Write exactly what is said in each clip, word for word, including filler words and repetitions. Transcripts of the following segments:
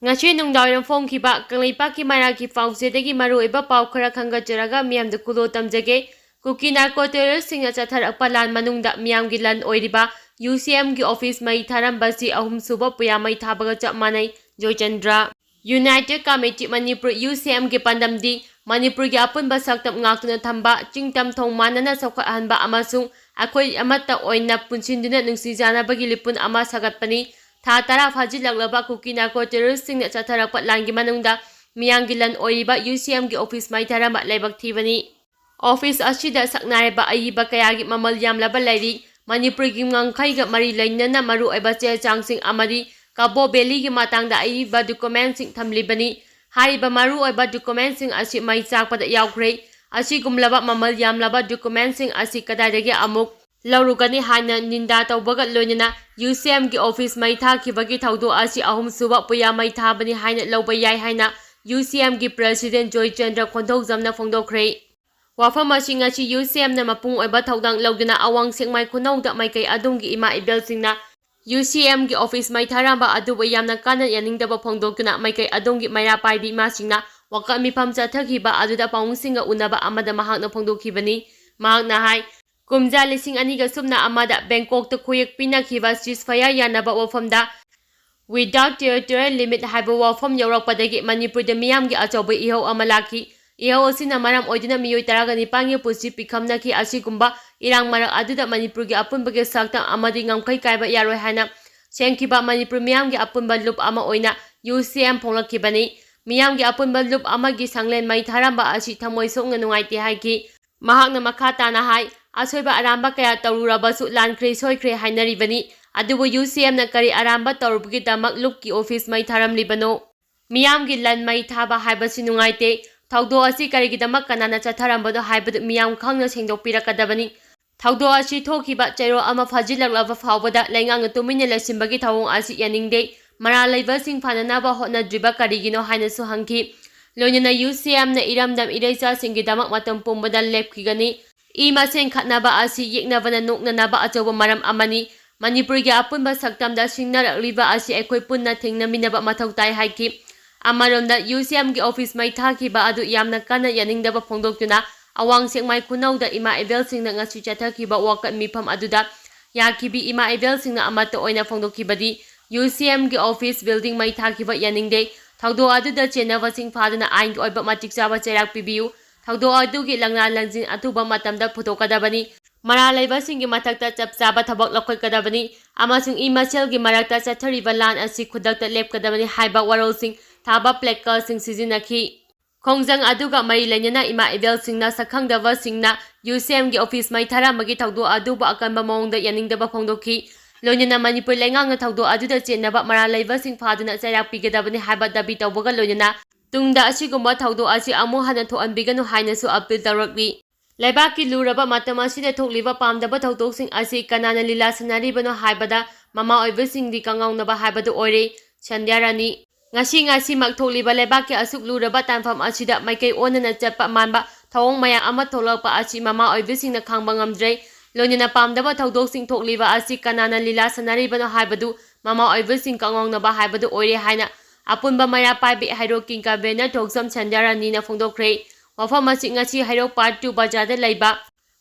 ꯉꯁꯤ ꯅꯨꯡꯗꯥꯡꯋꯥꯏꯔꯝ ꯐꯣꯡꯈꯤꯕ ꯀꯪꯂꯩꯄꯥꯛꯀꯤ ꯃꯩꯔꯥꯒꯤ ꯄꯥꯎꯆꯦꯗꯒꯤ ꯃꯔꯨꯑꯣꯏꯕ ꯄꯥꯎ ꯈꯔ ꯈꯪꯒꯠꯆꯔꯒ ꯃꯤꯌꯥꯝꯗ ꯈꯨꯗꯣꯜ ꯇꯝꯖꯒꯦ꯫ ꯀꯨꯀꯤ ꯅꯥꯔꯀꯣ ꯇꯦꯔꯣꯔꯤꯁꯁꯤꯡꯅ ꯆꯠꯊꯔꯛꯄ ꯂꯥꯟ ꯃꯅꯨꯡꯗ ꯃꯤꯌꯥꯝꯒꯤ ꯂꯟ ꯑꯣꯏꯔꯤꯕ ꯌꯨ ꯁꯤ ꯑꯦꯝꯒꯤ ꯑꯣꯐꯤꯁ ꯃꯩ ꯊꯥꯔꯝꯕꯁꯤ ꯑꯍꯨꯝꯁꯨꯕ ꯄꯨꯌꯥ ꯃꯩ ꯊꯥꯕꯒ ꯆꯞ ꯃꯥꯟꯅꯩ꯫ Joychandra. United Committee Manipur, U ꯁꯤ ꯑꯦꯝꯒꯤ ꯄꯥꯟꯗꯝꯗꯤ ꯃꯅꯤꯄꯨꯔꯒꯤ ꯑꯄꯨꯟꯕ ꯁꯛꯇꯝ ꯉꯥꯛꯇꯨꯅ ꯊꯝꯕ, ꯆꯤꯡ ꯇꯝ ꯊꯣꯡ ꯃꯥꯟꯅꯅ ꯆꯥꯎꯈꯠꯍꯟꯕ ꯑꯃꯁꯨꯡ ꯑꯩꯈꯣꯏ ꯑꯃꯠꯇ ꯑꯣꯏꯅ ꯄꯨꯟꯁꯤꯟꯗꯨꯅ ꯅꯨꯡꯁꯤ ꯆꯥꯟꯅꯕꯒꯤ ꯂꯤꯄꯨꯟ ꯑꯃ ꯁꯥꯒꯠꯄꯅꯤ꯫ ꯊꯥ ꯇꯔꯥ ꯐꯥꯖꯤꯜꯂꯛꯂꯕ ꯀꯨꯀꯤ ꯅꯥꯔꯀꯣ ꯇꯦꯔꯣꯔꯤꯁꯁꯤꯡꯅ ꯆꯠꯊꯔꯛꯄ ꯂꯥꯟꯒꯤ ꯃꯅꯨꯡꯗ ꯃꯤꯌꯥꯝꯒꯤ ꯂꯟ ꯑꯣꯏꯔꯤꯕ ꯌꯨ ꯁꯤ ꯑꯦꯝꯒꯤ ꯑꯣꯐꯤꯁ ꯃꯩ ꯊꯥꯔꯝꯕ ꯂꯥꯏꯕꯛ ꯊꯤꯕꯅꯤ꯫ ꯑꯣꯐꯤꯁ ꯑꯁꯤꯗ ꯁꯛꯅꯥꯏꯔꯕ ꯑꯏꯕ ꯀꯌꯥꯒꯤ ꯃꯃꯜ ꯌꯥꯝꯂꯕ ꯂꯩꯔꯤ꯫ ꯃꯅꯤꯄꯨꯔꯒꯤ ꯉꯝꯈꯩꯒ ꯃꯔꯤ ꯂꯩꯅꯅ ꯃꯔꯨꯑꯣꯏꯕ ꯆꯦ ꯆꯥꯡꯁꯤꯡ ꯑꯃꯗꯤ ꯀꯕꯣ ꯚꯦꯂꯤꯒꯤ ꯃꯇꯥꯡꯗ ꯑꯏꯕ ꯗꯣꯀꯨꯃꯦꯟꯁꯤꯡ ꯊꯝꯂꯤꯕꯅꯤ꯫ ꯍꯥꯏꯔꯤꯕ ꯃꯔꯨꯑꯣꯏꯕ ꯗꯣꯀꯨꯃꯦꯟꯁꯤꯡ ꯑꯁꯤ ꯃꯩ ꯆꯥꯛꯄꯗ ꯌꯥꯎꯈ꯭ꯔꯦ꯫ ꯑꯁꯤꯒꯨꯝꯂꯕ ꯃꯃꯜ ꯌꯥꯝꯂꯕ ꯗꯣꯀꯨꯃꯦꯟꯁꯤꯡ ꯑꯁꯤ ꯀꯗꯥꯏꯗꯒꯤ ꯑꯃꯨꯛ ꯂꯧꯔꯨꯒꯅꯤ ꯍꯥꯏꯅ ꯅꯤꯟꯗꯥ ꯇꯧꯕꯒ ꯂꯣꯏꯅꯅ ꯌꯨ ꯁꯤ ꯑꯦꯝꯒꯤ ꯑꯣꯐꯤꯁ ꯃꯩ ꯊꯥꯈꯤꯕꯒꯤ ꯊꯧꯗꯣꯛ ꯑꯁꯤ ꯑꯍꯨꯝꯁꯨꯕ ꯄꯨꯌꯥ ꯃꯩ ꯊꯥꯕꯅꯤ ꯍꯥꯏꯅ ꯂꯧꯕ ꯌꯥꯏ ꯍꯥꯏꯅ ꯌꯨ ꯁꯤ ꯑꯦꯝꯒꯤ ꯄ꯭ꯔꯦꯁꯤꯗꯦꯟ ꯖꯣꯏꯆꯟꯗ꯭ꯔ ꯈꯣꯟꯊꯧꯖꯝꯅ ꯐꯣꯡꯗꯣꯛꯈ꯭ꯔꯦ꯫ ꯋꯥꯐꯝ ꯑꯁꯤ ꯉꯁꯤ ꯌꯨ ꯁꯤ ꯑꯦꯝꯅ ꯃꯄꯨꯡ ꯑꯣꯏꯕ ꯊꯧꯗꯥꯡ ꯂꯧꯗꯨꯅ ꯑꯋꯥꯡ ꯁꯦꯛꯃꯥꯏ ꯈꯨꯅꯧꯗ ꯃꯥꯏꯀꯩ ꯑꯗꯣꯝꯒꯤ ꯏꯃꯥ ꯏꯕꯦꯜꯁꯤꯡꯅ ꯌꯨ ꯁꯤ ꯑꯦꯝꯒꯤ ꯑꯣꯐꯤꯁ ꯃꯩ ꯊꯥꯔꯝꯕ ꯑꯗꯨꯕꯨ ꯌꯥꯝꯅ ꯀꯥꯟꯅ ꯌꯥꯅꯤꯡꯗꯕ ꯐꯣꯡꯗꯣꯛꯇꯨꯅ ꯃꯥꯏꯀꯩ ꯑꯗꯣꯝꯒꯤ ꯃꯩꯔꯥ ꯄꯥꯏꯕꯤ ꯏꯃꯥꯁꯤꯡꯅ ꯋꯥꯀꯠ ꯃꯤꯐꯝ ꯆꯠꯊꯈꯤꯕ ꯑꯗꯨꯗ ꯄꯥꯎꯃꯤꯁꯤꯡꯒ ꯎꯅꯕ ꯑꯃꯗ ꯃꯍꯥꯛꯅ ꯐꯣꯡꯗꯣꯛꯈꯤꯕꯅꯤ꯫ ꯃꯍꯥꯛꯅ ꯍꯥꯏ, ꯀꯨꯝꯖꯥ ꯂꯤꯁꯤꯡ ꯑꯅꯤꯒ ꯁꯨꯞꯅ ꯑꯃꯗ ꯕꯦꯡꯀꯣꯛꯇ ꯈꯨꯌꯦꯛ ꯄꯤꯅꯈꯤꯕ ceasefire ꯌꯥꯅꯕ ꯋꯥꯐꯝꯗ Without Territorial Limit ꯍꯥꯏꯕ ꯋꯥꯐꯝ ꯌꯧꯔꯛꯄꯗꯒꯤ ꯃꯅꯤꯄꯨꯔꯗ ꯃꯤꯌꯥꯝꯒꯤ ꯑꯆꯧꯕ ꯏꯍꯧ ꯑꯃ ꯂꯥꯛꯈꯤ꯫ ꯏꯍꯧ ꯑꯁꯤꯅ ꯃꯔꯝ ꯑꯣꯏꯗꯨꯅ ꯃꯤꯑꯣꯏ ꯇꯔꯥꯒ ꯅꯤꯄꯥꯟꯒꯤ ꯄꯨꯟꯁꯤ ꯄꯤꯈꯝꯅꯈꯤ꯫ ꯑꯁꯤꯒꯨꯝꯕ ꯏꯔꯥꯡ ꯃꯔꯛ ꯑꯗꯨꯗ ꯃꯅꯤꯄꯨꯔꯒꯤ ꯑꯄꯨꯟꯕꯒꯤ ꯁꯛꯇꯝ ꯑꯃꯗꯤ ꯉꯝꯈꯩ ꯀꯥꯏꯕ ꯌꯥꯔꯣꯏ ꯍꯥꯏꯅ ꯁꯦꯝꯈꯤꯕ ꯃꯅꯤꯄꯨꯔ ꯃꯤꯌꯥꯝꯒꯤ ꯑꯄꯨꯟꯕ ꯂꯨꯞ ꯑꯃ ꯑꯣꯏꯅ ꯌꯨ ꯁꯤ ꯑꯦꯝ ꯐꯣꯡꯂꯛꯈꯤꯕꯅꯤ꯫ ꯃꯤꯌꯥꯝꯒꯤ ꯑꯄꯨꯟꯕ ꯂꯨꯞ ꯑꯃꯒꯤ ꯁꯪꯂꯦꯟ ꯃꯩ ꯊꯥꯔꯝꯕ ꯑꯁꯤ ꯊꯃꯣꯏ ꯁꯣꯛꯅ ꯅꯨꯡꯉꯥꯏꯇꯦ ꯍꯥꯏꯈꯤ꯫ ꯃꯍꯥꯛꯅ ꯃꯈꯥ ꯇꯥꯅ ꯍꯥꯏ, ꯑꯁꯣꯏꯕ ꯑꯔꯥꯟꯕ ꯀꯌꯥ ꯇꯧꯔꯨꯔꯕꯁꯨ ꯂꯥꯟꯈ꯭ꯔꯦ ꯁꯣꯏꯈ꯭ꯔꯦ ꯍꯥꯏꯅꯔꯤꯕꯅꯤ꯫ ꯑꯗꯨꯕꯨ ꯌꯨ ꯁꯤ ꯑꯦꯝꯅ ꯀꯔꯤ ꯑꯔꯥꯟꯕ ꯇꯧꯔꯨꯕꯒꯤꯗꯃꯛ ꯂꯨꯞꯀꯤ ꯑꯣꯐꯤꯁ ꯃꯩ ꯊꯥꯔꯝꯂꯤꯕꯅꯣ? ꯃꯤꯌꯥꯝꯒꯤ ꯂꯟ ꯃꯩ ꯊꯥꯕ ꯍꯥꯏꯕꯁꯤ ꯅꯨꯡꯉꯥꯏꯇꯦ꯫ ꯊꯧꯗꯣꯛ ꯑꯁꯤ ꯀꯔꯤꯒꯤꯗꯃꯛ ꯀꯅꯥꯅ ꯆꯠꯊꯔꯝꯕꯅꯣ ꯍꯥꯏꯕꯗꯨ ꯃꯤꯌꯥꯝ ꯈꯪꯅ ꯁꯦꯡꯗꯣꯛꯄꯤꯔꯛꯀꯗꯕꯅꯤ꯫ ꯊꯧꯗꯣꯛ ꯑꯁꯤ ꯊꯣꯛꯈꯤꯕ ꯆꯌꯣꯜ ꯑꯃ ꯐꯥꯖꯤꯜꯂꯛꯂꯕ ꯐꯥꯎꯕꯗ ꯂꯩꯉꯥꯛꯅ ꯇꯨꯃꯤꯟꯅ ꯂꯩꯁꯤꯟꯕꯒꯤ ꯊꯧꯑꯣꯡ ꯑꯁꯤ ꯌꯥꯅꯤꯡꯗꯦ꯫ ꯃꯔꯥꯜ ꯂꯩꯕꯁꯤꯡ ꯐꯅꯅꯕ ꯍꯣꯠꯅꯗ꯭ꯔꯤꯕ ꯀꯔꯤꯒꯤꯅꯣ ꯍꯥꯏꯅꯁꯨ ꯍꯪꯈꯤ꯫ ꯂꯣꯏꯅꯅ ꯌꯨ ꯁꯤ ꯑꯦꯝꯅ ꯏꯔꯝꯗꯝ ꯏꯔꯩꯆꯥꯁꯤꯡꯒꯤꯗꯃꯛ ꯃꯇꯝ ꯄꯨꯝꯕꯗ ꯂꯦꯞꯈꯤꯒꯅꯤ꯫ ꯏ ꯃꯁꯦꯟ ꯈꯠꯅꯕ ꯑꯁꯤ ꯌꯦꯛꯅꯕꯅ ꯅꯣꯛꯅꯅꯕ ꯑꯆꯧꯕ ꯃꯔꯝ ꯑꯃꯅꯤ꯫ ꯃꯅꯤꯄꯨꯔꯒꯤ ꯑꯄꯨꯟꯕ ꯁꯛꯇꯝꯗ ꯁꯤꯡꯅꯔꯛꯂꯤꯕ ꯑꯁꯤ ꯑꯩꯈꯣꯏ ꯄꯨꯟꯅ ꯊꯦꯡꯅꯃꯤꯟꯅꯕ ꯃꯊꯧ ꯇꯥꯏ ꯍꯥꯏꯈꯤ꯫ ꯑꯃꯔꯣꯝꯗ, ꯌꯨ ꯁꯤ ꯑꯦꯝꯒꯤ ꯑꯣꯐꯤꯁ ꯃꯩ ꯊꯥꯈꯤꯕ ꯑꯗꯨ ꯌꯥꯝꯅ ꯀꯟꯅ ꯌꯥꯅꯤꯡꯗꯕ ꯐꯣꯡꯗꯣꯛꯇꯨꯅ ꯑꯋꯥꯡ ꯁꯦꯛꯃꯥꯏ ꯈꯨꯅꯧꯗ ꯏꯃꯥ ꯏꯕꯦꯜꯁꯤꯡꯅ ꯉꯁꯤ ꯆꯠꯊꯈꯤꯕ ꯋꯥꯀꯠ ꯃꯤꯐꯝ ꯑꯗꯨꯗ ꯌꯥꯈꯤꯕꯤ ꯏꯃꯥ ꯏꯕꯦꯜꯁꯤꯡꯅ ꯑꯃꯠꯇ ꯑꯣꯏꯅ ꯐꯣꯡꯗꯣꯛꯈꯤꯕꯗꯤ, ꯌꯨ ꯁꯤ ꯑꯦꯝꯒꯤ ꯑꯣꯐꯤꯁ ꯕꯤꯜꯗꯤꯡ ꯃꯩ ꯊꯥꯈꯤꯕ ꯌꯥꯅꯤꯡꯗꯦ꯫ ꯊꯧꯗꯣꯛ ꯑꯗꯨꯗ ꯆꯦꯟꯅꯕꯁꯤꯡ ꯐꯥꯗꯨꯅ ꯑꯥꯏꯟꯒꯤ ꯑꯣꯏꯕ ꯃꯇꯤꯛ ꯆꯥꯕ ꯆꯩꯔꯥꯛ ꯄꯤꯕꯤꯌꯨ꯫ ꯊꯧꯗꯣꯛ ꯑꯗꯨꯒꯤ ꯂꯪꯂꯥ ꯂꯪꯖꯤꯟ ꯑꯊꯨꯕ ꯃꯇꯝꯗ ꯄꯨꯊꯣꯛꯀꯗꯕꯅꯤ꯫ ꯃꯔꯥꯜ ꯂꯩꯕꯁꯤꯡꯒꯤ ꯃꯊꯛꯇ ꯆꯞ ꯆꯥꯕ ꯊꯕꯛ ꯂꯧꯈꯠꯀꯗꯕꯅꯤ ꯑꯃꯁꯨꯡ ꯏ ꯃꯁꯦꯜꯒꯤ ꯃꯔꯛꯇ ꯆꯠꯊꯔꯤꯕ ꯂꯥꯟ ꯑꯁꯤ ꯈꯨꯗꯛꯇ ꯂꯦꯞꯀꯗꯕꯅꯤ ꯍꯥꯏꯕ ꯋꯥꯔꯣꯜꯁꯤꯡ ꯊꯥꯕ placardꯁꯤꯡ ꯁꯤꯖꯤꯟꯅꯈꯤ꯫ ꯈꯣꯡꯖꯪ ꯑꯗꯨꯒ ꯃꯔꯤ ꯂꯩꯅꯅ ꯏꯃꯥ ꯏꯕꯦꯜꯁꯤꯡꯅ ꯁꯛꯈꯪꯗꯕꯁꯤꯡꯅ ꯌꯨ ꯁꯤ ꯑꯦꯝꯒꯤ ꯑꯣꯐꯤꯁ ꯃꯩ ꯊꯥꯔꯝꯕꯒꯤ ꯊꯧꯗꯣꯛ ꯑꯗꯨꯕꯨ ꯑꯀꯟꯕ ꯃꯑꯣꯡꯗ ꯌꯥꯅꯤꯡꯗꯕ ꯐꯣꯡꯗꯣꯛꯈꯤ꯫ ꯂꯣꯏꯅꯅ ꯃꯅꯤꯄꯨꯔ ꯂꯩꯉꯥꯛꯅ ꯊꯧꯗꯣꯛ ꯑꯗꯨꯗ ꯆꯦꯟꯅꯕ ꯃꯔꯥꯜ ꯂꯩꯕꯁꯤꯡ ꯐꯥꯗꯨꯅ ꯆꯩꯔꯥꯛ ꯄꯤꯒꯗꯕꯅꯤ ꯍꯥꯏꯕ ꯗꯥꯕꯤ ꯇꯧꯕꯒ ꯂꯣꯏꯅꯅ ꯇꯨꯡꯗ ꯑꯁꯤꯒꯨꯝꯕ ꯊꯧꯗꯣꯛ ꯑꯁꯤ ꯑꯃꯨꯛ ꯍꯟꯅ ꯊꯣꯛꯍꯟꯕꯤꯒꯅꯨ ꯍꯥꯏꯅꯁꯨ ꯑꯄꯤꯜ ꯇꯧꯔꯛꯂꯤ꯫ ꯂꯩꯕꯥꯛꯀꯤ ꯂꯨꯔꯕ ꯃꯇꯝ ꯑꯁꯤꯗ ꯊꯣꯛꯂꯤꯕ ꯄꯥꯝꯗꯕ ꯊꯧꯗꯣꯛꯁꯤꯡ ꯑꯁꯤ ꯀꯅꯥꯅ ꯂꯤꯂꯥ ꯁꯥꯟꯅꯔꯤꯕꯅꯣ ꯍꯥꯏꯕꯗ ꯃꯃꯥ ꯑꯣꯏꯕꯁꯤꯡꯗꯤ ꯀꯉꯥꯎꯅꯕ ꯍꯥꯏꯕꯗꯨ ꯑꯣꯏꯔꯦ꯫ ꯁꯟꯙ꯭ꯌꯥ ꯔꯥꯅꯤ꯫ ꯉꯁꯤ ꯉꯁꯤꯃꯛ ꯊꯣꯛꯂꯤꯕ ꯂꯩꯕꯥꯛꯀꯤ ꯑꯁꯨꯛ ꯂꯨꯔꯕ ꯇꯥꯟꯐꯝ ꯑꯁꯤꯗ ꯃꯥꯏꯀꯩ ꯑꯣꯟꯅꯅ ꯆꯠꯄ ꯃꯥꯟꯕ ꯊꯧꯑꯣꯡ ꯃꯌꯥꯝ ꯑꯃ ꯊꯣꯛꯂꯛꯄ ꯑꯁꯤ ꯃꯃꯥ ꯑꯣꯏꯕꯁꯤꯡꯅ ꯈꯥꯡꯕ ꯉꯝꯗ꯭ꯔꯦ꯫ ꯂꯣꯏꯅꯅ ꯄꯥꯝꯗꯕ ꯊꯧꯗꯣꯛꯁꯤꯡ ꯊꯣꯛꯂꯤꯕ ꯑꯁꯤ ꯀꯅꯥꯅ ꯂꯤꯂꯥ ꯁꯥꯟꯅꯔꯤꯕꯅꯣ ꯍꯥꯏꯕꯗꯨ ꯃꯃꯥ ꯑꯣꯏꯕꯁꯤꯡ ꯀꯉꯥꯎꯅꯕ ꯍꯥꯏꯕꯗꯨ ꯑꯣꯏꯔꯦ ꯍꯥꯏꯅ ꯑꯄꯨꯟꯕ ꯃꯩꯔꯥ ꯄꯥꯏꯕꯤ ꯍꯩꯔꯣꯛ ꯀꯤꯡ ꯀꯟꯚꯦꯅꯔ ꯊꯣꯛꯆꯝ ꯁꯟꯙ꯭ꯌꯥ ꯔꯥꯅꯤꯅ ꯐꯣꯡꯗꯣꯛꯈ꯭ꯔꯦ꯫ ꯋꯥꯐꯝ ꯑꯁꯤ ꯉꯁꯤ ꯍꯩꯔꯣꯛ ꯄꯥꯔꯠ ꯇꯨ ꯕꯖꯥꯔꯗ ꯂꯩꯕ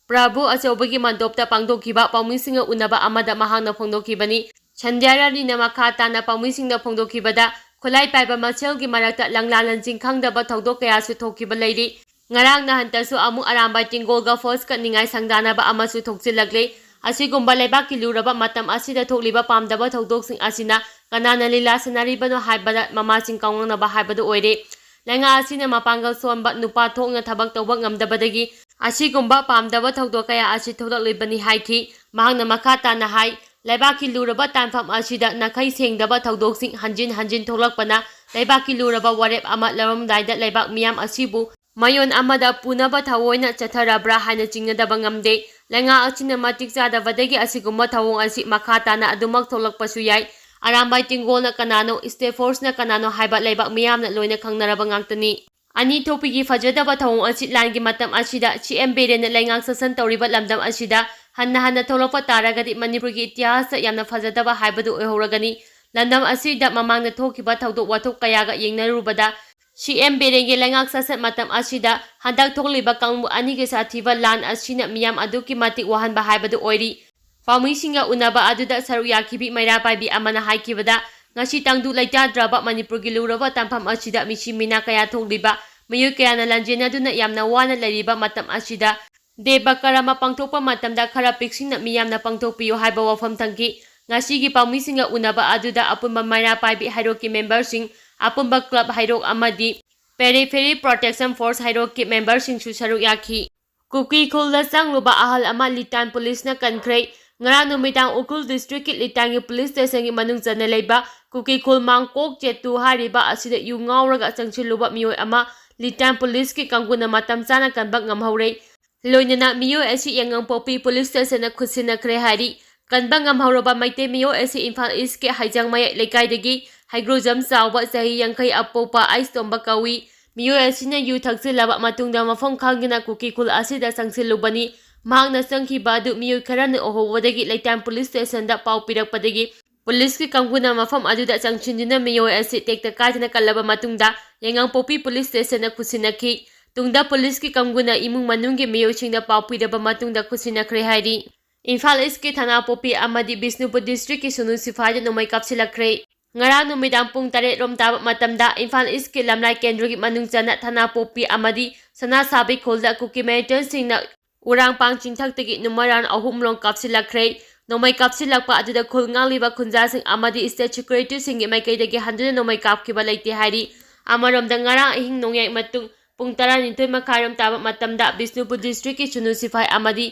ꯄ꯭ꯔꯚꯨ ꯑꯆꯧꯕꯒꯤ ꯃꯟꯗꯣꯞꯇ ꯄꯥꯡꯊꯣꯛꯈꯤꯕ ꯄꯥꯎꯃꯤꯁꯤꯡꯒ ꯎꯅꯕ ꯑꯃꯗ ꯃꯍꯥꯛꯅ ꯐꯣꯡꯗꯣꯛꯈꯤꯕꯅꯤ꯫ ꯁꯟꯙ꯭ꯌꯥ ꯔꯥꯅꯤꯅ ꯃꯈꯥ ꯇꯥꯅ ꯄꯥꯎꯃꯤꯁꯤꯡꯗ ꯐꯣꯡꯗꯣꯛꯈꯤꯕꯗ, ꯈꯨꯠꯂꯥꯏ ꯄꯥꯏꯕ ꯃꯁꯦꯜꯒꯤ ꯃꯔꯛꯇ ꯂꯪꯂꯥ ꯂꯪꯖꯤꯟ ꯈꯪꯗꯕ ꯊꯧꯗꯣꯛ ꯀꯌꯥꯁꯨ ꯊꯣꯛꯈꯤꯕ ꯂꯩꯔꯤ꯫ ꯉꯔꯥꯡ ꯅꯍꯥꯟꯇꯁꯨ ꯑꯃꯨꯛ ꯑꯔꯥꯝꯕꯥꯏ ꯇꯦꯡꯒꯣꯜꯒ ꯐꯣꯔꯁ ꯀꯠꯅꯤꯡꯉꯥꯏ ꯁꯪꯗꯥꯅꯕ ꯑꯃꯁꯨ ꯊꯣꯛꯆꯤꯜꯂꯛꯂꯦ꯫ ꯑꯁꯤꯒꯨꯝꯕ ꯂꯩꯕꯥꯛꯀꯤ ꯂꯨꯔꯕ ꯃꯇꯝ ꯑꯁꯤꯗ ꯊꯣꯛꯂꯤꯕ ꯄꯥꯝꯗꯕ ꯊꯧꯗꯣꯛꯁꯤꯡ ꯑꯁꯤꯅ ꯀꯅꯥꯅ ꯂꯤꯂꯥ ꯁꯥꯟꯅꯔꯤꯕꯅꯣ ꯍꯥꯏꯕꯗ ꯃꯃꯥꯁꯤꯡ ꯀꯥꯎꯉꯝꯅꯕ ꯍꯥꯏꯕꯗꯨ ꯑꯣꯏꯔꯦ꯫ ꯂꯩꯉꯥꯛ ꯑꯁꯤꯅ ꯃꯄꯥꯡꯒꯜ ꯁꯣꯟꯕ, ꯅꯨꯄꯥ ꯊꯣꯛꯅ ꯊꯕꯛ ꯇꯧꯕ ꯉꯝꯗꯕꯗꯒꯤ ꯑꯁꯤꯒꯨꯝꯕ ꯄꯥꯝꯗꯕ ꯊꯧꯗꯣꯛ ꯀꯌꯥ ꯑꯁꯤ ꯊꯣꯛꯂꯛꯂꯤꯕꯅꯤ ꯍꯥꯏꯈꯤ꯫ ꯃꯍꯥꯛꯅ ꯃꯈꯥ ꯇꯥꯅ ꯍꯥꯏ, ꯂꯩꯕꯥꯛꯀꯤ ꯂꯨꯔꯕ ꯇꯥꯟꯐꯝ ꯑꯁꯤꯗ ꯅꯥꯈꯩ ꯁꯦꯡꯗꯕ ꯊꯧꯗꯣꯛꯁꯤꯡ ꯍꯟꯖꯤꯟ ꯍꯟꯖꯤꯟ ꯊꯣꯛꯂꯛꯄꯅ ꯂꯩꯕꯥꯛꯀꯤ ꯂꯨꯔꯕ ꯋꯥꯔꯦꯞ ꯑꯃ ꯂꯧꯔꯝꯗꯥꯏꯗ ꯂꯩꯕꯥꯛ ꯃꯤꯌꯥꯝ ꯑꯁꯤꯕꯨ ꯃꯌꯣꯟ ꯑꯃꯗ ꯄꯨꯅꯕ ꯊꯑꯣꯏꯅ ꯆꯠꯊꯔꯕ꯭ꯔꯥ ꯍꯥꯏꯅ ꯆꯤꯡꯅꯗꯕ ꯉꯝꯗꯦ꯫ ꯂꯩꯉꯥꯛ ꯑꯁꯤꯅ ꯃꯇꯤꯛ ꯆꯥꯗꯕꯗꯒꯤ ꯑꯁꯤꯒꯨꯝꯕ ꯊꯧꯑꯣꯡ ꯑꯁꯤ ꯃꯈꯥ ꯇꯥꯅ ꯑꯗꯨꯃꯛ ꯊꯣꯛꯂꯛꯄꯁꯨ ꯌꯥꯏ꯫ ꯑꯔꯥꯝꯕꯥꯏ ꯇꯦꯡꯒꯣꯜꯅ ꯀꯅꯥꯅꯣ, ꯁ꯭ꯇꯦꯠ ꯐꯣꯔꯁꯅ ꯀꯅꯥꯅꯣ ꯍꯥꯏꯕ ꯂꯩꯕꯥꯛ ꯃꯤꯌꯥꯝꯅ ꯂꯣꯏꯅ ꯈꯪꯅꯔꯕ ꯉꯥꯛꯇꯅꯤ꯫ ꯑꯅꯤ ꯊꯣꯛꯄꯤꯒꯤ ꯐꯖꯗꯕ ꯊꯧꯑꯣꯡ ꯑꯁꯤ ꯂꯥꯟꯒꯤ ꯃꯇꯝ ꯑꯁꯤꯗ ꯁꯤ ꯑꯦꯝ ꯕꯤꯔꯦꯟꯅ ꯂꯩꯉꯥꯛ ꯁꯥꯁꯟ ꯇꯧꯔꯤꯕ ꯂꯝꯗꯝ ꯑꯁꯤꯗ ꯍꯟꯅ ꯍꯟꯅ ꯊꯣꯛꯂꯛꯄ ꯇꯥꯔꯒꯗꯤ ꯃꯅꯤꯄꯨꯔꯒꯤ ꯏꯇꯤꯍꯥꯁꯇ ꯌꯥꯝꯅ ꯐꯖꯗꯕ ꯍꯥꯏꯕꯗꯨ ꯑꯣꯏꯍꯧꯔꯒꯅꯤ꯫ ꯂꯝꯗꯝ ꯑꯁꯤꯗ ꯃꯃꯥꯡꯗ ꯊꯣꯛꯈꯤꯕ ꯊꯧꯗꯣꯛ ꯋꯥꯊꯣꯛ ꯀꯌꯥꯒ ꯌꯦꯡꯅꯔꯨꯕꯗ ꯁꯤ ꯑꯦꯝ ꯕꯤꯔꯦꯟꯒꯤ ꯂꯩꯉꯥꯛ ꯁꯥꯁꯟ ꯃꯇꯝ ꯑꯁꯤꯗ ꯍꯟꯗꯛ ꯊꯣꯛꯂꯤꯕ ꯀꯥꯡꯕꯨ ꯑꯅꯤꯒꯤ ꯁꯥꯊꯤꯕ ꯂꯥꯟ ꯑꯁꯤꯅ ꯃꯤꯌꯥꯝ ꯑꯗꯨꯛꯀꯤ ꯃꯇꯤꯛ ꯋꯥꯍꯟꯕ ꯍꯥꯏꯕꯗꯨ ꯑꯣꯏꯔꯤ꯫ ꯄꯥꯎꯃꯤꯁꯤꯡꯒ ꯎꯅꯕ ꯑꯗꯨꯗ ꯁꯔꯨꯛ ꯌꯥꯈꯤꯕꯤ ꯃꯩꯔꯥ ꯄꯥꯏꯕꯤ ꯑꯃꯅ ꯍꯥꯏꯈꯤꯕꯗ, ꯉꯁꯤ ꯇꯪꯗꯨ ꯂꯩꯇꯥꯗ꯭ꯔꯕ ꯃꯅꯤꯄꯨꯔꯒꯤ ꯂꯨꯔꯕ ꯇꯥꯟꯐꯝ ꯑꯁꯤꯗ ꯃꯤꯁꯤ ꯃꯤꯅꯥ ꯀꯌꯥ ꯊꯣꯛꯂꯤꯕ, ꯃꯤꯑꯣꯏ ꯀꯌꯥꯅ ꯂꯥꯟꯖꯦꯟꯅꯗꯨꯅ ꯌꯥꯝꯅ ꯋꯥꯅ ꯂꯩꯔꯤꯕ ꯃꯇꯝ ꯑꯁꯤꯗ ꯗꯦꯕ ꯀꯔꯃ ꯄꯥꯡꯊꯣꯛꯄ ꯃꯇꯝꯗ ꯈꯔ ꯄꯤꯛꯁꯤꯡꯅ ꯃꯤꯌꯥꯝꯅ ꯄꯥꯡꯊꯣꯛꯄꯤꯌꯨ ꯍꯥꯏꯕ ꯋꯥꯐꯝ ꯊꯝꯈꯤ꯫ ꯉꯁꯤꯒꯤ ꯄꯥꯎꯃꯤꯁꯤꯡꯒ ꯎꯅꯕ ꯑꯗꯨꯗ ꯑꯄꯨꯟꯕ ꯃꯩꯔꯥ ꯄꯥꯏꯕꯤ ꯍꯩꯔꯣꯛꯀꯤ ꯃꯦꯝꯕꯔꯁꯤꯡ, ꯑꯄꯨꯟꯕ ꯀ꯭ꯂꯕ ꯍꯩꯔꯣꯛ ꯑꯃꯗꯤ Periphery Protection Force ꯍꯩꯔꯣꯛꯀꯤ ꯃꯦꯝꯕꯔꯁꯤꯡꯁꯨ ꯁꯔꯨꯛ ꯌꯥꯈꯤ꯫ ꯀꯨꯀꯤ ꯈꯨꯜꯗ ꯆꯪꯂꯨꯕ ꯑꯍꯜ ꯑꯃ ꯂꯤꯇꯥꯟ ꯄꯨꯂꯤꯁꯅ ꯀꯟꯈ꯭ꯔꯦ꯫ ꯉꯔꯥꯡ ꯅꯨꯃꯤꯗꯥꯡ ꯎꯈ꯭ꯔꯨꯜ ꯗꯤꯁꯇ꯭ꯔꯤꯛꯀꯤ ꯂꯤꯇꯥꯟꯒꯤ ꯄꯨꯂꯤꯁ ꯁ꯭ꯇꯦꯁꯟꯒꯤ ꯃꯅꯨꯡ ꯆꯟꯅ ꯂꯩꯕ ꯀꯨꯀꯤ ꯈꯨꯜ ꯃꯥꯡꯀꯣꯛ ꯆꯦꯇꯨ ꯍꯥꯏꯔꯤꯕ ꯑꯁꯤꯗ ꯌꯨ ꯉꯥꯎꯔꯒ ꯆꯪꯁꯤꯜꯂꯨꯕ ꯃꯤꯑꯣꯏ ꯑꯃ ꯂꯤꯇꯥꯟ ꯄꯨꯂꯤꯁꯀꯤ ꯀꯥꯡꯕꯨꯅ ꯃꯇꯝ ꯆꯥꯅ ꯀꯟꯕ ꯉꯝꯍꯧꯔꯦ꯫ ꯂꯣꯏꯅꯅ ꯃꯤꯑꯣꯏ ꯑꯁꯤ ꯌꯥꯏꯉꯪꯄꯣꯛꯄꯤ ꯄꯨꯂꯤꯁ ꯁ꯭ꯇꯦꯁꯟꯗ ꯈꯨꯠꯁꯤꯟꯅꯈ꯭ꯔꯦ ꯍꯥꯏꯔꯤ꯫ ꯀꯟꯕ ꯉꯝꯍꯧꯔꯕ ꯃꯩꯇꯩ ꯃꯤꯑꯣꯏ ꯑꯁꯤ ꯏꯝꯐꯥꯜ ꯏꯁꯀꯤ ꯍꯩꯖꯥꯡ ꯃꯌꯥꯏ ꯂꯩꯀꯥꯏꯗꯒꯤ ꯍꯩꯒ꯭ꯔꯨꯖꯝ ꯆꯥꯎꯕ ꯆꯍꯤ ꯌꯥꯡꯈꯩ ꯑꯄꯣꯛꯄ ꯑꯩꯁ ꯇꯣꯝꯕ ꯀꯧꯏ꯫ ꯃꯤꯑꯣꯏ ꯑꯁꯤꯅ ꯌꯨ ꯊꯛꯆꯤꯜꯂꯕ ꯃꯇꯨꯡꯗ ꯃꯐꯝ ꯈꯪꯗꯅ ꯀꯨꯀꯤ ꯈꯨꯜ ꯑꯁꯤꯗ ꯆꯪꯁꯤꯜꯂꯨꯕꯅꯤ꯫ ꯃꯍꯥꯛꯅ ꯆꯪꯈꯤꯕ ꯑꯗꯨ ꯃꯤꯑꯣꯏ ꯈꯔꯅ ꯎꯍꯧꯕꯗꯒꯤ ꯂꯩꯇꯥꯝ ꯄꯨꯂꯤꯁ ꯁ꯭ꯇꯦꯁꯟꯗ ꯄꯥꯎ ꯄꯤꯔꯛꯄꯗꯒꯤ ꯄꯨꯂꯤꯁꯀꯤ ꯀꯥꯡꯕꯨꯅ ꯃꯐꯝ ꯑꯗꯨꯗ ꯆꯪꯁꯤꯟꯗꯨꯅ ꯃꯤꯑꯣꯏ ꯑꯁꯤ ꯇꯦꯛꯇ ꯀꯥꯏꯗꯅ ꯀꯜꯂꯕ ꯃꯇꯨꯡꯗ ꯌꯥꯏꯉꯪꯄꯣꯛꯄꯤ ꯄꯨꯂꯤꯁ ꯁ꯭ꯇꯦꯁꯟꯗ ꯈꯨꯠꯁꯤꯟꯅꯈꯤ꯫ ꯇꯨꯡꯗ ꯄꯨꯂꯤꯁꯀꯤ ꯀꯥꯡꯕꯨꯅ ꯏꯃꯨꯡ ꯃꯅꯨꯡꯒꯤ ꯃꯤꯑꯣꯏꯁꯤꯡꯗ ꯄꯥꯎ ꯄꯤꯔꯕ ꯃꯇꯨꯡꯗ ꯈꯨꯠꯁꯤꯟꯅꯈ꯭ꯔꯦ ꯍꯥꯏꯔꯤ꯫ ꯏꯝꯐꯥꯜ ꯏꯁꯀꯤ ꯊꯅꯥꯄꯣꯛꯄꯤ ꯑꯃꯗꯤ ꯕꯤꯁꯅꯨꯄꯨꯔ ꯗꯤꯁꯇ꯭ꯔꯤꯛꯀꯤ ꯁꯨꯅꯨ ꯁꯤꯐꯥꯏꯗ ꯅꯣꯡꯃꯩ ꯀꯥꯞꯁꯤꯜꯂꯛꯈ꯭ꯔꯦ꯫ ꯉꯔꯥꯡ ꯅꯨꯃꯤꯗꯥꯡ ꯄꯨꯡ ꯇꯔꯦꯠ ꯔꯣꯝ ꯇꯥꯕ ꯃꯇꯝꯗ ꯏꯝꯐꯥꯜ ꯏꯁꯀꯤ ꯂꯝꯂꯥꯏ ꯀꯦꯟꯗ꯭ꯔꯒꯤ ꯃꯅꯨꯡ ꯆꯟꯅ ꯊꯅꯥꯄꯣꯛꯄꯤ ꯑꯃꯗꯤ ꯁꯅꯥꯁꯥꯕꯤ ꯈꯨꯜꯗ ꯀꯨꯀꯤ ꯃꯤꯂꯤꯇꯦꯟꯠꯁꯤꯡꯅ ꯎꯔꯥꯡꯄꯥꯡ ꯆꯤꯡꯊꯛꯇꯒꯤ ꯅꯣꯡꯃꯩ ꯔꯥꯎꯟ ꯑꯍꯨꯝ ꯔꯣꯝ ꯀꯥꯞꯁꯤꯜꯂꯛꯈ꯭ꯔꯦ꯫ ꯅꯣꯡꯃꯩ ꯀꯥꯞꯁꯤꯜꯂꯛꯄ ꯑꯗꯨꯗ ꯈꯨꯜ ꯉꯥꯛꯂꯤꯕ ꯈꯨꯟꯖꯥꯁꯤꯡ ꯑꯃꯗꯤ ꯁ꯭ꯇꯦꯠ ꯁꯦꯀ꯭ꯌꯨꯔꯤꯇꯤꯁꯤꯡꯒꯤ ꯃꯥꯏꯀꯩꯗꯒꯤ ꯍꯟꯗꯨꯅ ꯅꯣꯡꯃꯩ ꯀꯥꯞꯈꯤꯕ ꯂꯩꯇꯦ ꯍꯥꯏꯔꯤ꯫ ꯑꯃꯔꯣꯝꯗ ꯉꯔꯥꯡ ꯑꯍꯤꯡ ꯅꯣꯡꯌꯥꯏ ꯃꯇꯨꯡ ꯄꯨꯡ ꯇꯔꯥꯅꯤꯊꯣꯏ ꯃꯈꯥꯏꯔꯣꯝ ꯇꯥꯕ ꯃꯇꯝꯗ ꯕꯤꯁꯅꯨꯄꯨꯔ ꯗꯤꯁꯇ꯭ꯔꯤꯛꯀꯤ ꯁꯨꯅꯨ ꯁꯤꯐꯥꯏ ꯑꯃꯗꯤ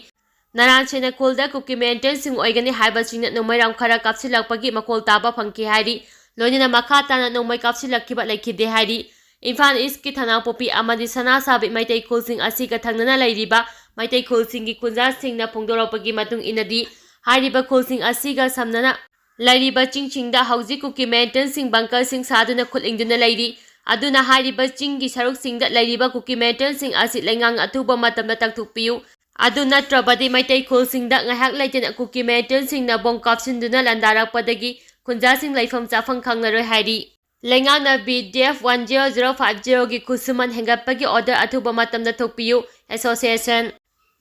ꯅꯔꯥꯟ ꯁꯦꯅꯈꯣꯜꯗ ꯀꯨꯀꯤ ꯃꯤꯂꯤꯇꯦꯟꯠꯁꯤꯡ ꯑꯣꯏꯒꯅꯤ ꯍꯥꯏꯕꯁꯤꯡꯅ ꯅꯣꯡꯃꯩ ꯔꯥꯎꯟ ꯈꯔ ꯀꯥꯞꯁꯤꯜꯂꯛꯄꯒꯤ ꯃꯈꯣꯜ ꯇꯥꯕ ꯐꯪꯈꯤ ꯍꯥꯏꯔꯤ꯫ ꯂꯣꯏꯅꯅ ꯃꯈꯥ ꯇꯥꯅ ꯅꯣꯡꯃꯩ ꯀꯥꯞꯁꯤꯜꯂꯛꯈꯤꯕ ꯂꯩꯈꯤꯗꯦ ꯍꯥꯏꯔꯤ꯫ ꯏꯝꯐꯥꯜ ꯏꯁꯀꯤ ꯊꯅꯥꯄꯣꯛꯄꯤ ꯑꯃꯗꯤ ꯁꯅꯥꯁꯥꯕꯤ ꯃꯩꯇꯩ ꯈꯨꯜꯁꯤꯡ ꯑꯁꯤꯒ ꯊꯪꯅꯅ ꯂꯩꯔꯤꯕ ꯃꯩꯇꯩ ꯈꯨꯜꯁꯤꯡꯒꯤ ꯈꯨꯟꯖꯥꯁꯤꯡꯅ ꯐꯣꯡꯗꯣꯔꯛꯄꯒꯤ ꯃꯇꯨꯡ ꯏꯟꯅꯗꯤ, ꯍꯥꯏꯔꯤꯕ ꯈꯨꯜꯁꯤꯡ ꯑꯁꯤꯒ ꯁꯝꯅꯅ ꯂꯩꯔꯤꯕ ꯆꯤꯡꯁꯤꯡꯗ ꯍꯧꯖꯤꯛ ꯀꯨꯀꯤ ꯃꯤꯂꯤꯇꯦꯟꯠꯁꯤꯡ ꯕꯪꯀꯔꯁꯤꯡ ꯁꯥꯗꯨꯅ ꯈꯨꯠ ꯏꯪꯗꯨꯅ ꯂꯩꯔꯤ꯫ ꯑꯗꯨꯅ ꯍꯥꯏꯔꯤꯕ ꯆꯤꯡꯒꯤ ꯁꯔꯨꯛꯁꯤꯡꯗ ꯂꯩꯔꯤꯕ ꯀꯨꯀꯤ ꯃꯤꯂꯤꯇꯦꯟꯠꯁꯤꯡ ꯑꯁꯤ ꯂꯩꯉꯥꯛꯅ ꯑꯊꯨꯕ ꯃꯇꯝꯗ ꯇꯥꯟꯊꯣꯛꯄꯤꯌꯨ꯫ ꯑꯗꯨ ꯅꯠꯇ꯭ꯔꯕꯗꯤ ꯃꯩꯇꯩ ꯈꯨꯜꯁꯤꯡꯗ ꯉꯥꯏꯍꯥꯛ ꯂꯩꯇꯅ ꯀꯨꯀꯤ ꯃꯤꯂꯤꯇꯦꯟꯁꯤꯡꯅ ꯕꯣꯝ ꯀꯥꯞꯁꯤꯟꯗꯨꯅ ꯂꯥꯟꯗꯥꯔꯛꯄꯗꯒꯤ ꯈꯨꯟꯖꯥꯁꯤꯡ ꯂꯩꯐꯝ ꯆꯥꯐꯝ ꯈꯪꯂꯔꯣꯏ ꯍꯥꯏꯔꯤ꯫ ꯂꯩꯉꯥꯛꯅ B D F one zero zero five zero ꯒꯤ ꯈꯨꯠꯁꯨꯃꯟ ꯍꯦꯟꯒꯠꯄꯒꯤ order ꯑꯊꯨꯕ ꯃꯇꯝꯗ ꯊꯣꯛꯄꯤꯌꯨ꯫ Association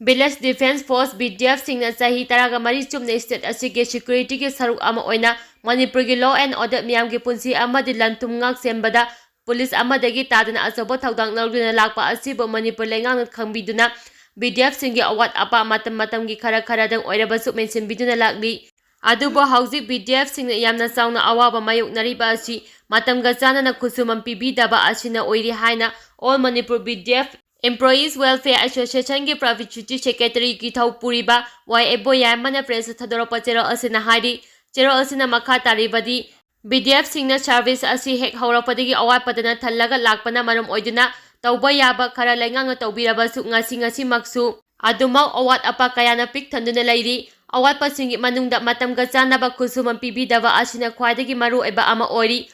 Village Defence Force, V D F ꯁꯤꯡꯅ ꯆꯍꯤ ꯇꯔꯥꯒ ꯃꯔꯤ ꯆꯨꯞꯅ state ꯑꯁꯤꯒꯤ security ꯒꯤ ꯁꯔꯨꯛ ꯑꯃ ꯑꯣꯏꯅ ꯃꯅꯤꯄꯨꯔꯒꯤ law and order, ꯃꯤꯌꯥꯝꯒꯤ ꯄꯨꯟꯁꯤ ꯑꯃꯗꯤ ꯂꯟ ꯊꯨꯝ ꯉꯥꯛ ꯁꯦꯟꯕꯗ ꯄꯨꯂꯤꯁ ꯑꯃꯗꯒꯤ ꯇꯥꯗꯅ ꯑꯆꯧꯕ ꯊꯧꯗꯥꯡ ꯂꯧꯗꯨꯅ ꯂꯥꯛꯄ ꯑꯁꯤꯕꯨ ꯃꯅꯤꯄꯨꯔ ꯂꯩꯉꯥꯛꯅ ꯈꯪꯕꯤꯗꯨꯅ V D F ꯁꯤꯡꯒꯤ ꯑꯋꯥꯠ ꯑꯄꯥ ꯃꯇꯝ ꯃꯇꯝꯒꯤ ꯈꯔ ꯈꯔꯗꯪ ꯑꯣꯏꯔꯕꯁꯨ ꯃꯦꯟꯁꯤꯟꯕꯤꯗꯨꯅ ꯂꯥꯛꯂꯤ꯫ ꯑꯗꯨꯕꯨ ꯍꯧꯖꯤꯛ V D F ꯁꯤꯡꯅ ꯌꯥꯝꯅ ꯆꯥꯎꯅ ꯑꯋꯥꯕ ꯃꯥꯌꯣꯛꯅꯔꯤꯕ ꯑꯁꯤ ꯃꯇꯝꯒ ꯆꯥꯟꯅꯅ ꯈꯨꯠꯁꯨꯃꯟ ꯄꯤꯕꯤꯗꯕ ꯑꯁꯤꯅ ꯑꯣꯏꯔꯤ ꯍꯥꯏꯅ All Manipur V D F Employees Welfare Association ꯒꯤ Publicity Secretary ꯀꯤꯊꯧ ꯄꯨꯔꯤꯕ ꯋꯥꯏ ꯑꯦꯕꯣ ꯌꯥꯏꯃꯅ press ꯊꯥꯗꯣꯔꯛꯄ ꯆꯦꯔꯣꯜ ꯑꯁꯤꯅ ꯍꯥꯏꯔꯤ꯫ ꯆꯦꯔꯣꯜ ꯑꯁꯤꯅ ꯃꯈꯥ ꯇꯥꯔꯤꯕꯗꯤ, V D F ꯁꯤꯡꯅ service ꯑꯁꯤ ꯍꯦꯛ ꯍꯧꯔꯛꯄꯗꯒꯤ ꯑꯋꯥꯠꯄꯗꯅ ꯊꯜꯂꯒ ꯂꯥꯛꯄꯅ ꯃꯔꯝ ꯑꯣꯏꯗꯨꯅ ꯇꯧꯕ ꯌꯥꯕ ꯈꯔ ꯂꯩꯉꯥꯛꯅ ꯇꯧꯕꯤꯔꯕꯁꯨ ꯉꯁꯤ ꯉꯁꯤꯃꯛꯁꯨ ꯑꯗꯨꯃꯛ ꯑꯋꯥꯠ ꯑꯄꯥ ꯀꯌꯥꯅ ꯄꯤꯛ ꯊꯟꯗꯨꯅ ꯂꯩꯔꯤ꯫ ꯑꯋꯥꯠꯄꯁꯤꯡꯒꯤ ꯃꯅꯨꯡꯗ ꯃꯇꯝꯒ ꯆꯥꯟꯅꯕ ꯈꯨꯠꯁꯨꯃꯟ ꯄꯤꯕꯤꯗꯕ ꯑꯁꯤꯅ ꯈ꯭ꯋꯥꯏꯗꯒꯤ ꯃꯔꯨꯑꯣꯏꯕ ꯑꯃ ꯑꯣꯏꯔꯤ꯫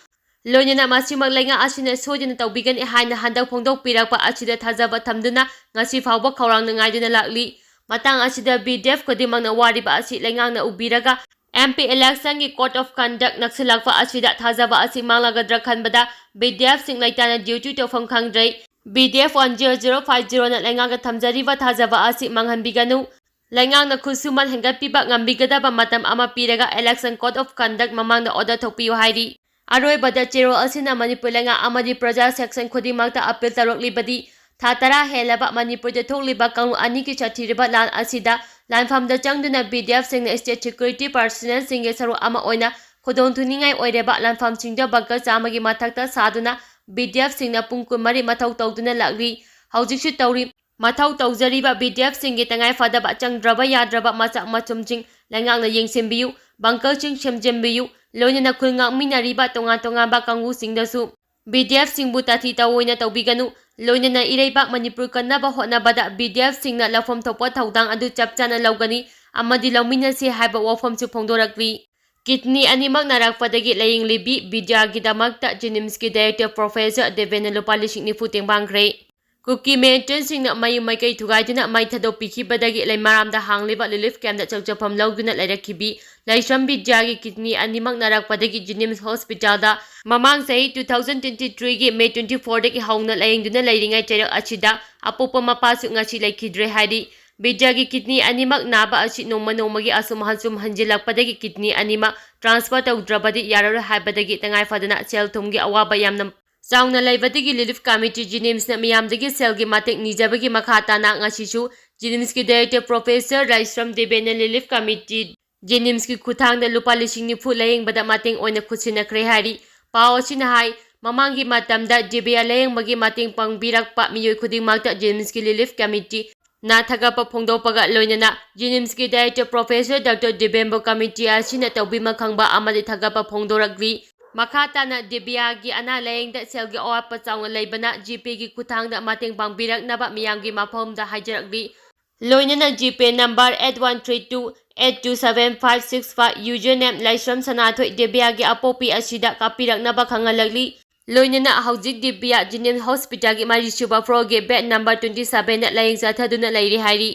ꯂꯣꯏꯅꯅ ꯃꯁꯤꯃꯛ ꯂꯩꯉꯥꯛ ꯑꯁꯤꯅ ꯁꯣꯏꯗꯅ ꯇꯧꯕꯤꯒꯅꯤ ꯍꯥꯏꯅ ꯍꯟꯗꯛ ꯐꯣꯡꯗꯣꯛꯄꯤꯔꯛꯄ ꯑꯁꯤꯗ ꯊꯥꯖꯕ ꯊꯝꯗꯨꯅ ꯉꯁꯤ ꯐꯥꯎꯕ ꯈꯧꯔꯥꯡꯅ ꯉꯥꯏꯗꯨꯅ ꯂꯥꯛꯂꯤ꯫ ꯃꯇꯥꯡ ꯑꯁꯤꯗ V D F ꯈꯨꯗꯤꯡꯃꯛꯅ ꯋꯥꯔꯤꯕ ꯑꯁꯤ ꯂꯩꯉꯥꯛꯅ ꯎꯕꯤꯔꯒ M P election ꯒꯤ code of conduct ꯅꯛꯁꯤꯜꯂꯛꯄ ꯑꯁꯤꯗ ꯊꯥꯖꯕ ꯑꯁꯤ ꯃꯥꯡꯂꯒꯗ꯭ꯔꯥ ꯈꯟꯕꯗ V D F ꯁꯤꯡ ꯂꯩꯇꯥꯅ duty ꯇꯧꯐꯝ ꯈꯪꯗ꯭ꯔꯦ꯫ V D F one zero zero five zero ꯅ ꯂꯩꯉꯥꯛꯇ ꯊꯝꯖꯔꯤꯕ ꯊꯥꯖꯕ ꯑꯁꯤ ꯃꯥꯡꯍꯟꯕꯤꯒꯅꯨ꯫ ꯂꯩꯉꯥꯛꯅ ꯈꯨꯠꯁꯨꯃꯟ ꯍꯦꯟꯒꯠꯄꯤꯕ ꯉꯝꯕꯤꯒꯗꯕ ꯃꯇꯝ ꯑꯃ ꯄꯤꯔꯒ election code of conduct ꯃꯃꯥꯡꯗ order ꯊꯣꯛꯄꯤꯌꯨ ꯍꯥꯏꯔꯤ꯫ ꯑꯔꯣꯏꯕꯗ ꯆꯦꯔꯣꯜ ꯑꯁꯤꯅ ꯃꯅꯤꯄꯨꯔ ꯂꯩꯉꯥꯛ ꯑꯃꯗꯤ ꯄ꯭ꯔꯖꯥ section ꯈꯨꯗꯤꯡꯃꯛꯇ appeal ꯇꯧꯔꯛꯂꯤꯕꯗꯤ, ꯊꯥ ꯇꯔꯥ ꯍꯦꯜꯂꯕ ꯃꯅꯤꯄꯨꯔꯗ ꯊꯣꯛꯂꯤꯕ ꯀꯥꯡꯂꯨꯞ ꯑꯅꯤꯒꯤ ꯆꯠꯊꯔꯤꯕ ꯂꯥꯟ ꯑꯁꯤꯗ ꯂꯥꯟꯐꯝꯗ ꯆꯪꯗꯨꯅ V D F ꯁꯤꯡꯅ state security personnel ꯁꯤꯡꯒꯤ ꯁꯔꯨꯛ ꯑꯃ ꯑꯣꯏꯅ ꯈꯨꯗꯣꯡꯊꯤꯅꯤꯡꯉꯥꯏ ꯑꯣꯏꯔꯕ ꯂꯥꯟꯐꯝꯁꯤꯡꯗ bunker ꯆꯥꯝꯃꯒꯤ ꯃꯊꯛꯇ ꯁꯥꯗꯨꯅ V D F ꯁꯤꯡꯅ ꯄꯨꯡ ꯀꯨꯟꯃꯔꯤ ꯃꯊꯧ ꯇꯧꯗꯨꯅ ꯂꯥꯛꯂꯤ꯫ ꯍꯧꯖꯤꯛꯁꯨ ꯇꯧꯔꯤ꯫ ꯃꯊꯧ ꯇꯧꯖꯔꯤꯕ V D F ꯁꯤꯡꯒꯤ ꯇꯉꯥꯏ ꯐꯗꯕ ꯆꯪꯗ꯭ꯔꯕ ꯌꯥꯗ꯭ꯔꯕ ꯃꯆꯥꯛ ꯃꯊꯨꯝꯁꯤꯡ ꯂꯩꯉꯥꯛꯅ ꯌꯦꯡꯁꯤꯟꯕꯤꯌꯨ, bunker ꯁꯤꯡ ꯁꯦꯝꯖꯤꯟꯕꯤꯌꯨ, ꯂꯣꯏꯅꯅ ꯈꯨꯜ ꯉꯥꯛꯃꯤꯟꯅꯔꯤꯕ ꯇꯣꯉꯥꯟ ꯇꯣꯉꯥꯟꯕ ꯀꯥꯡꯕꯨꯁꯤꯡꯗꯁꯨ V D F ꯁꯤꯡꯕꯨ ꯇꯥꯊꯤ ꯇꯥꯑꯣꯏꯅ ꯇꯧꯕꯤꯒꯅꯨ, ꯂꯣꯏꯅꯅ ꯏꯔꯩꯕꯥꯛ ꯃꯅꯤꯄꯨꯔ ꯀꯟꯅꯕ ꯍꯣꯠꯅꯕꯗ V D F ꯁꯤꯡꯅ ꯂꯧꯐꯝ ꯊꯣꯛꯄ ꯊꯧꯗꯥꯡ ꯑꯗꯨ ꯆꯞ ꯆꯥꯅ ꯂꯧꯒꯅꯤ ꯑꯃꯗꯤ ꯂꯧꯃꯤꯟꯅꯁꯤ ꯍꯥꯏꯕ ꯋꯥꯐꯝꯁꯨ ꯐꯣꯡꯗꯣꯔꯛꯂꯤ꯫ Kidney ꯑꯅꯤꯃꯛ ꯅꯥꯔꯛꯄꯗꯒꯤ ꯂꯥꯌꯦꯡꯂꯤꯕꯤ ꯕꯤꯗ꯭ꯌꯥꯒꯤꯗꯃꯛꯇ JNIMS ꯀꯤ director professor ꯗꯦꯕꯦꯟꯅ ꯂꯨꯄꯥ ꯂꯤꯁꯤꯡ ꯅꯤꯐꯨ ꯇꯦꯡꯕꯥꯡꯈ꯭ꯔꯦ꯫ ꯀꯨꯀꯤ ꯃꯤꯂꯤꯇꯦꯟꯁꯤꯡꯅ ꯃꯌꯨꯝ ꯃꯥꯏꯀꯩ ꯊꯨꯒꯥꯏꯗꯨꯅ ꯃꯩ ꯊꯥꯗꯣꯛꯄꯤꯈꯤꯕꯗꯒꯤ ꯂꯩꯃꯔꯥꯝꯗ ꯍꯥꯡꯂꯤꯕ ꯔꯤꯂꯤꯐ ꯀꯦꯝꯞꯇ ꯆꯪꯖꯐꯝ ꯂꯧꯗꯨꯅ ꯂꯩꯔꯛꯈꯤꯕꯤ ꯂꯩꯁ꯭ꯔꯝ ꯕꯤꯗ꯭ꯌꯥꯒꯤ ꯀꯤꯗꯅꯤ ꯑꯅꯤꯃꯛ ꯅꯥꯔꯛꯄꯗꯒꯤ ꯖꯤꯅꯤꯝꯁ ꯍꯣꯁꯄꯤꯇꯥꯜꯗ ꯃꯃꯥꯡ ꯆꯍꯤ two thousand twenty threeꯒꯤ May twenty fourꯗꯒꯤ ꯍꯧꯅ ꯂꯥꯌꯦꯡꯗꯨꯅ ꯂꯩꯔꯤꯉꯩ ꯆꯩꯔꯛ ꯑꯁꯤꯗ ꯑꯄꯣꯛꯄ ꯃꯄꯥꯁꯨ ꯉꯁꯤ ꯂꯩꯈꯤꯗ꯭ꯔꯦ ꯍꯥꯏꯔꯤ꯫ ꯕꯤꯗ꯭ꯌꯥꯒꯤ ꯀꯤꯗꯅꯤ ꯑꯅꯤꯃꯛ ꯅꯥꯕ ꯑꯁꯤ ꯅꯣꯡꯃ ꯅꯣꯡꯃꯒꯤ ꯑꯁꯨꯝ ꯍꯟꯁꯨꯝ ꯍꯟꯖꯤꯜꯂꯛꯄꯗꯒꯤ ꯀꯤꯗꯅꯤ ꯑꯅꯤꯃꯛ ꯇ꯭ꯔꯥꯟꯁꯐꯔ ꯇꯧꯗ꯭ꯔꯕꯗꯤ ꯌꯥꯔꯔꯣꯏ ꯍꯥꯏꯕꯗꯒꯤ ꯇꯉꯥꯏ ꯐꯗꯅ ꯁꯦꯜ ꯊꯨꯝꯒꯤ ꯑꯋꯥꯕ ꯌꯥꯝꯅ ꯆꯥꯎꯅ ꯂꯩꯕꯗꯒꯤ ꯔꯤꯂꯤꯐ ꯀꯃꯤꯇꯤ ꯖꯤꯅꯤꯝꯁꯅ ꯃꯤꯌꯥꯝꯗꯒꯤ ꯁꯦꯜꯒꯤ ꯃꯇꯦꯡ ꯅꯤꯖꯕꯒꯤ ꯃꯈꯥ ꯇꯥꯅ ꯉꯁꯤꯁꯨ ꯖꯤꯅꯤꯝꯁꯀꯤ ꯗꯥꯏꯔꯦꯛꯇꯔ ꯄ꯭ꯔꯣꯐꯦꯁꯔ ꯂꯥꯏꯁ꯭ꯔꯝ ꯗꯦꯕꯦꯅ ꯔꯤꯂꯤꯐ ꯀꯃꯤꯇꯤ ꯖꯤꯅꯤꯝꯁꯀꯤ ꯈꯨꯠꯊꯥꯡꯗ ꯂꯨꯄꯥ ꯂꯤꯁꯤꯡ ꯅꯤꯐꯨ ꯂꯥꯌꯦꯡꯕꯗ ꯃꯇꯦꯡ ꯑꯣꯏꯅ ꯈꯨꯠꯁꯤꯟꯅꯈ꯭ꯔꯦ ꯍꯥꯏꯔꯤ꯫ ꯄꯥꯎ ꯑꯁꯤꯅ ꯍꯥꯏ, ꯃꯃꯥꯡꯒꯤ ꯃꯇꯝꯗ ꯗꯦꯕꯤꯌꯥ ꯂꯥꯌꯦꯡꯕꯒꯤ ꯃꯇꯦꯡ ꯄꯥꯡꯕꯤꯔꯛꯄ ꯃꯤꯑꯣꯏ ꯈꯨꯗꯤꯡꯃꯛꯇ ꯖꯤꯅꯤꯝꯁꯀꯤ ꯔꯤꯂꯤꯐ ꯀꯃꯤꯇꯤꯅ ꯊꯥꯒꯠꯄ ꯐꯣꯡꯗꯣꯛꯄꯒ ꯂꯣꯏꯅꯅ ꯖꯤꯅꯤꯝꯁꯀꯤ ꯗꯥꯏꯔꯦꯛꯇꯔ ꯄ꯭ꯔꯣꯐꯦꯁꯔ ꯗꯥꯛꯇꯔ ꯗꯤꯕꯦꯝꯕ ꯀꯃꯤꯇꯤ ꯑꯁꯤꯅ ꯇꯧꯕꯤꯃ ꯈꯪꯕ ꯑꯃꯗꯤ ꯊꯥꯒꯠꯄ ꯐꯣꯡꯗꯣꯔꯛꯂꯤ꯫ ꯃꯈꯥ ꯇꯥꯅ ꯗꯦꯕꯤꯌꯥꯒꯤ ꯑꯅꯥ ꯂꯥꯌꯦꯡꯗ ꯁꯦꯜꯒꯤ ꯑꯋꯥꯠꯄ ꯆꯥꯎꯅ ꯂꯩꯕꯅ ꯖꯤꯄꯦꯒꯤ ꯈꯨꯠꯊꯥꯡꯗ ꯃꯇꯦꯡ ꯄꯥꯡꯕꯤꯔꯛꯅꯕ ꯃꯤꯌꯥꯝꯒꯤ ꯃꯐꯝꯗ ꯍꯥꯏꯖꯔꯛꯂꯤ꯫ ꯂꯣꯏꯅꯅ ꯖꯤꯄꯦ number eight one three two eight two seven five six five, user name Laishram Sanathoi, ꯗꯦꯕꯤꯌꯥꯒꯤ ꯑꯄꯣꯛꯄꯤ ꯑꯁꯤꯗ ꯀꯥꯞꯄꯤꯔꯛꯅꯕ ꯈꯪꯍꯜꯂꯛꯂꯤ꯫ ꯂꯣꯏꯅꯅ ꯍꯧꯖꯤꯛ ꯗꯦꯕꯤꯌꯥ ꯖꯤꯅꯤꯝꯁ ꯍꯣꯁꯄꯤꯇꯥꯜꯒꯤ ꯃꯔꯤꯁꯨꯕ ꯐ꯭ꯂꯣꯔꯒꯤ ꯕꯦꯗ ꯅꯝꯕꯔ twenty sevenꯗ ꯂꯥꯌꯦꯡ ꯆꯠꯊꯗꯨꯅ ꯂꯩꯔꯤ ꯍꯥꯏꯔꯤ꯫